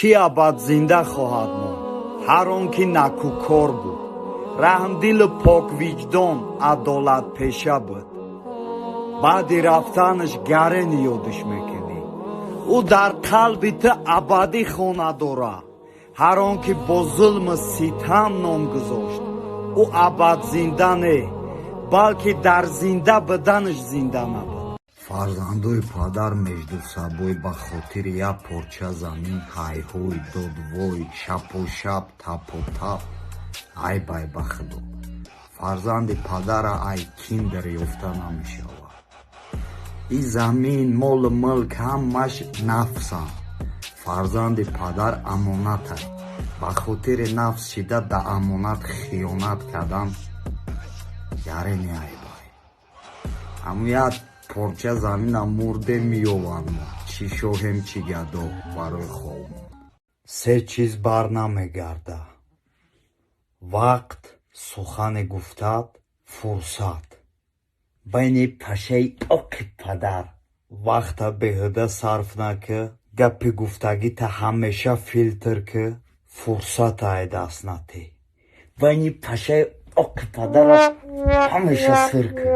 Кӣ абад зинда хоҳад монд? Ҳар он ки накӯкор буд, раҳмдилу поквиҷдон, адолатпеша буд. Баъди рафтанаш гарени ёдаш мекунӣ. Ӯ дар қалби ту абадӣ хона дорад. Ҳар он ки бо зулму ситам ном гузошт, ӯ абад зинда не, балки дар зинда буданаш зинда набуд. Фарзандои падар между собой ба хотири як порча замин ҳайҳӯй, додвой, шапошап, тапотап. Айб, ай, ба худо, фарзанди падара ай киндер ёфта намешавад. Ин замин, молу мулк ҳамаш нафсанд. Фарзанди падар амонатай. Ба хотири нафс шида да амонат хиёнат кардан ярени айбай. Ҳамун як порча замина мурдем, меёванд мо, чӣ шоҳем, чӣ гадо, барои хобмон. Се чиз бар намегарда: вақт, сухане гуфтат, фурсат. Байни пашаи оқи падар вақта беҳуда сарф накӣ, гапи гуфтагита ҳамеша филтр кӣ, фурсата ай даст натӣ. Байни пашаи оқи падараш ҳамеша сир кӣ.